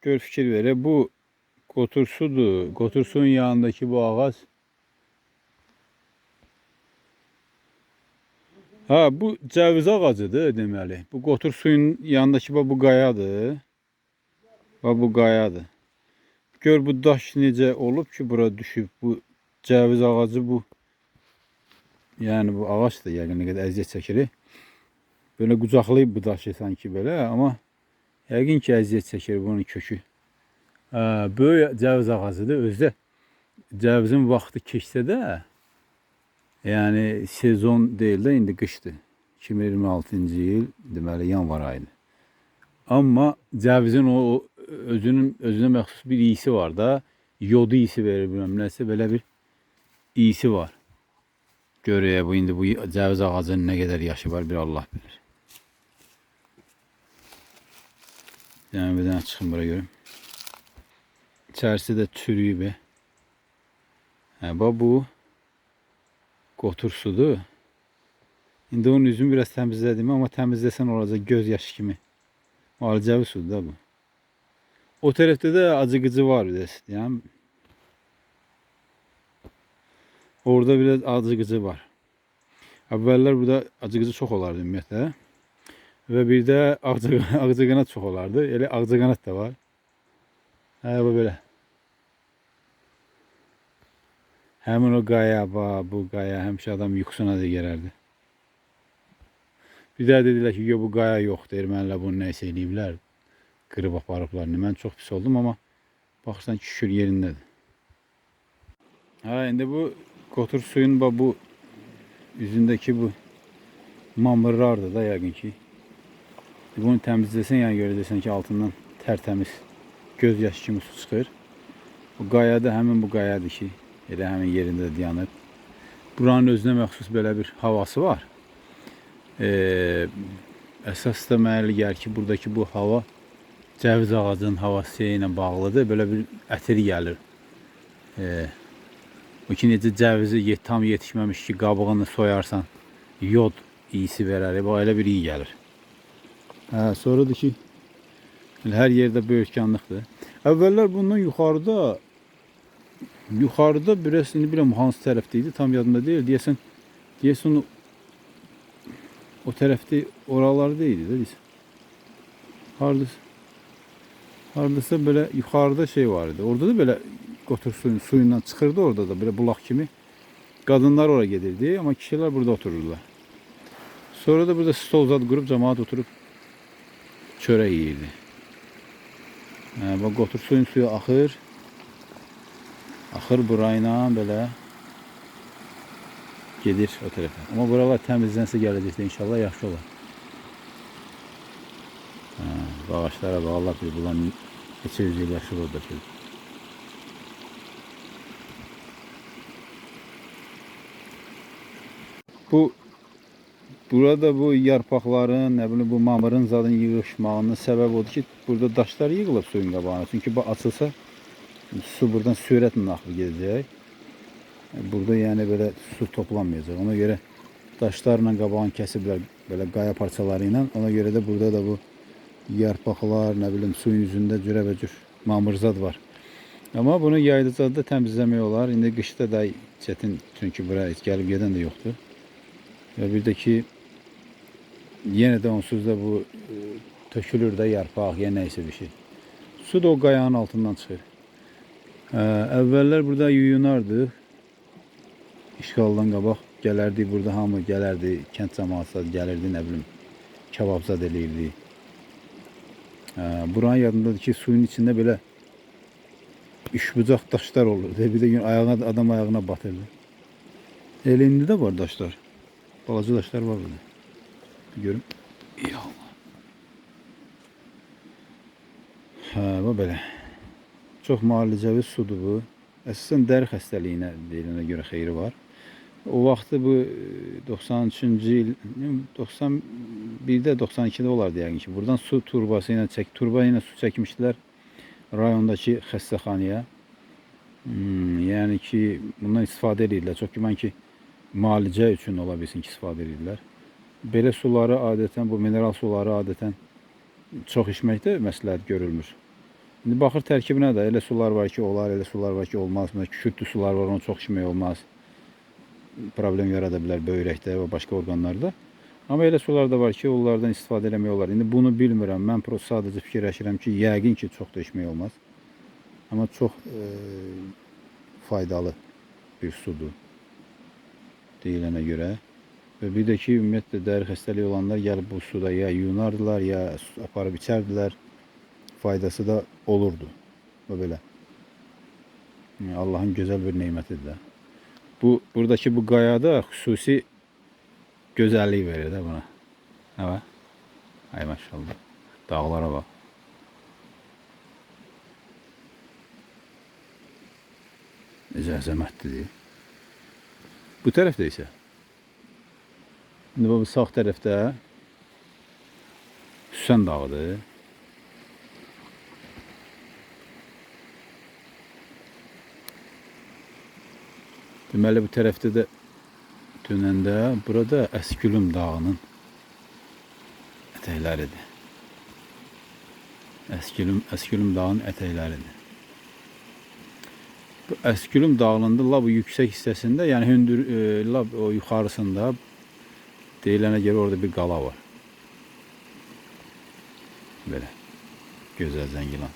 Gör fikir verir. Bu qotursudur. Qotursunun yanındakı bu ağac. Ha, bu cəviz ağacıdır deməli. Bu qotur suyun yanındakı bax bu qayadır. Bax bu qayadır. Gör bu daş necə olub ki, bura düşüb. Bu cəviz ağacı bu. Yəni bu ağac da yəqin nə qədər əziyyət çəkir. Belə qucaqlayıb bu daşı sanki belə, amma yəqin ki əziyyət çəkir bunun kökü. Hə, böyük cəviz ağacıdır. Özü də cəvizin vaxtı keçsə də, yəni sezon deyil də, indi qışdır. 2026-cı il, deməli yanvar ayıdır. Amma cəvizin o özünün özünə məxsus bir iyisi var da. Yodu iyisi verir, bilməm nəsə belə bir iyisi var. Görəyə bu indi bu cəviz ağacının nə qədər yaşı var bir Allah bilir. Yəni bir dənə çıxın bura görüm. İçərisi də çürüyüb. Hə, bax bu qotur sudur. İndi onun üzünü biraz təmizlədim, amma təmizləsən olacaq göz yaşı kimi. Müalicəvi sudur da bu. O tərəfdə də acı qıcı var biraz. Yəni orada biraz acı qıcı var. Əvvəllər burada acı qıcı çox olardı ümumiyyətlə. Və bir də ağcaqanad çox olardı. Elə ağcaqanad da var. Hə, bu belə. Həmin o qaya, bu qaya həmişə adam yuxusuna da gələrdi. Bir də dedilər ki, yox bu qaya yoxdur, ermənilər bunu nəsə eləyiblər, qırıb aparıblar. Mən çox pis oldum, amma baxırsan ki, şükür yerindədir. Hə, indi bu qotur suyun bax bu üzündəki bu mamırlardır da yəqin ki. Bunu təmizləsən, yəni görəcəksən ki, altından tərtəmiz göz yaşı kimi su çıxır. Bu qaya da həmin bu qayadır ki, elə həmin yerində dayanıb. Buranın özünə məxsus belə bir havası var. Əsas da mənə elə gəlir ki, buradakı bu hava cəviz ağacının havası ilə bağlıdır. Belə bir ətir gəlir. O ki, necə cəvizi tam yetişməmiş ki, qabığını soyarsan, yod iyisi verər. Bu elə bir iyi gəlir. Hə, sonradır ki, hər yerdə böyükkanlıqdır. Əvvəllər bundan yuxarıda biraz indi bilmirəm hansı tərəfdə idi, tam yadımda deyil. Deyəsən o tərəfdə, oralarda idi də deyəsən. Hardasa belə yuxarıda şey var idi. Orada da belə qotur suyundan çıxırdı, orada da belə bulaq kimi. Qadınlar ora gedirdi, amma kişilər burada otururdular. Sonra da burada stol zad qurub cəmaət oturub çörək yeyirdi. Hə, bax qotur suyun suyu axır. Axır burayla belə gedir o tərəfə. Amma buralar təmizlənsə gələcəkdə inşallah yaxşı olar. Hə, bu ağaçlara bax, Allah bilir bunlar neçə yüz il yaşır orada. Bu burada bu yarpaqların, nə bilim bu mamırın zadın yığışmağının səbəbi odur ki, burada daşlar yığılıb suyun qabağına. Çünki bu açılsa su buradan sürətlə axıb gedəcək. Burada yəni belə su toplanmayacaq. Ona görə daşlarla qabağını kəsiblər belə qaya parçaları ilə. Ona görə də burada da bu yarpaqlar, nə bilim suyun üzündə cürəbəcür mamırzad var. Amma bunu yayda da təmizləmək olar. İndi qışda da çətin, çünki bura heç gəlib gedən də yoxdur. Və bir də ki, yenə də onsuz da bu tökülür də yarpaq, ya nə isə bir şey. Su da o qayanın altından çıxır. Əvvəllər burada yuyunardıq. İşğaldan qabaq gələrdik, burada hamı gələrdi, kənd cəmaatı gəlirdi, nə bilim, kebabzad eləyirdi. Buranın yadındadır ki, suyun içində belə üçbucaq daşlar olurdu. Bir də gün ayağına, adam ayağına batırdı. Elə indi də var daşlar. Balaca daşlar var burada. Bir görüm. Ya Allah. Hə, bu belə. Çox müalicəvi sudur bu. Əsasən dəri xəstəliyinə deyilənə görə xeyri var. O vaxtı bu 93-cü il, 91-də, 92-də olardı yəqin ki. Buradan su turbası ilə turba ilə su çəkmişdilər rayondakı xəstəxanaya. Yəni ki, bundan istifadə edirdilər. Çox güman ki, müalicə üçün ola bilsin ki, istifadə edirlər. Belə suları adətən, bu mineral suları adətən çox içməkdə məsləhət görülmür. İndi baxır tərkibinə də elə sular var ki, olar, elə sular var ki, olmaz. Məsələn, kükürdlü sular var, onu çox içmək olmaz. Problem yarada bilər böyrəkdə və başqa orqanlarda. Amma elə sular da var ki, onlardan istifadə eləmək olar. İndi bunu bilmirəm. Mən sadəcə fikirləşirəm ki, yəqin ki, çox da içmək olmaz. Amma çox faydalı bir sudur deyilənə görə. Və bir də ki, ümumiyyətlə dəri xəstəliyi olanlar gəlib bu suda ya yuyunardılar, ya aparıb içərdilər. Faydası da olurdu. Və belə. Yəni, Allahın gözəl bir nemətidir də. Bu buradakı bu qaya da xüsusi gözəllik verir də buna. Nə var? Ay maşallah. Dağlara bax. Necə əzəmətlidir. Bu tərəfdə isə. İndi bu sağ tərəfdə Süsən dağıdır. Deməli bu tərəfdə də dönəndə burada Əskülüm dağının ətəkləridir. Əskülüm dağının ətəkləridir. Bu Əskülüm dağının da lap yüksək hissəsində, yəni hündür, lap o yuxarısında deyilənə görə orada bir qala var. Belə. Gözəl Zəngilan.